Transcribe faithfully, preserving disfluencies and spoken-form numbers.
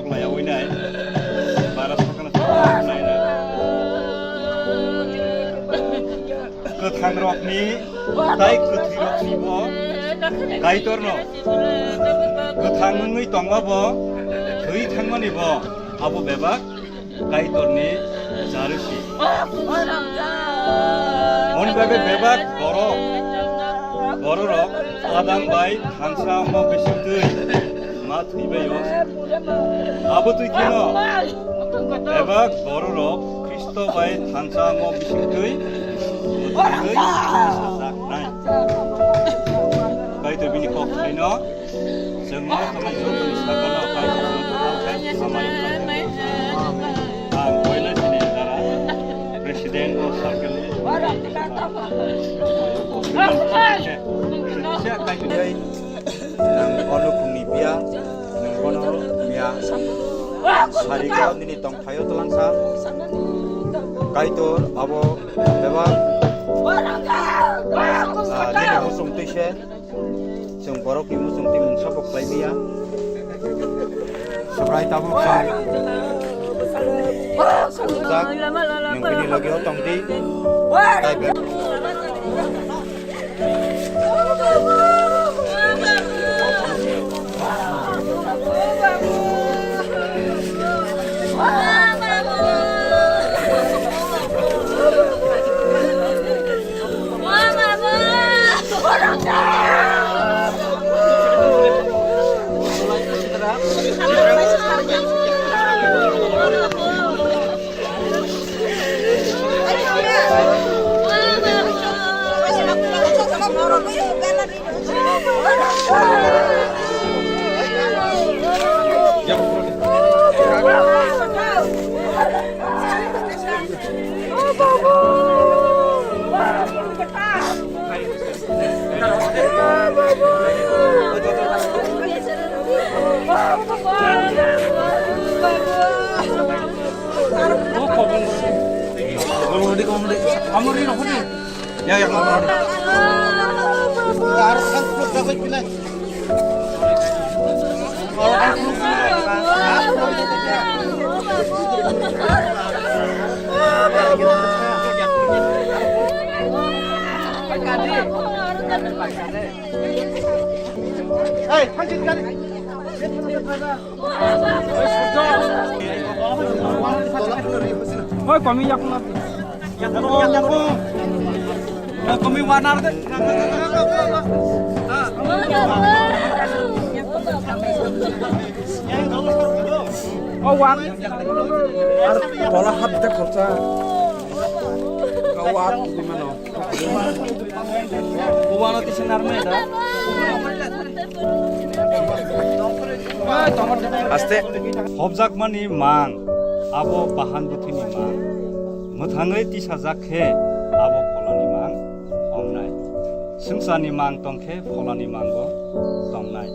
Laiyawi nai, bara sokana sokana nai na. Kwthang rokni tai kwthwi rokni bo Kaitorno kwthang wngwi tongma bo thwi thangmani bo abo bebak Kaitorni jarisi. Hwn bagwi bebak borok, bororok Adam bai thansa omo bisingtwi ma thwibaio. Abo twi kheno bebak bororok Khristo bai thansa omo bisingtwi bwthangwi sajak nai. Kaitor bini kok khlaino. Chwng no tongmani joto ni sakano Kaitor no tongthai hamari khlaithai. Ang koila chini dara president o circle ni. Nwng ono khungni biya, nwng ono miya sarika nini tongphaio twlangsa. Kaitor abo bebak, ah, nini muchung twi se. Chwng borokni muchung twi mungsa bo khlai maya. Subrai tabuk chwng jak, nwng bini logi-o tong di. Tai be- Hey, Oi, komi yakuna. Komi warna. Oh, wan. Ar bola hat de khorcha. Kau wan di mano. Uwano tisi narwknai da. Aste. Hobjakmani mang, abo bahan bwthwini mang. Mwthangwi tisajak khe, abo pholani mang wngnai. Swngcharni mang tong khe, pholani mangbo tongnai.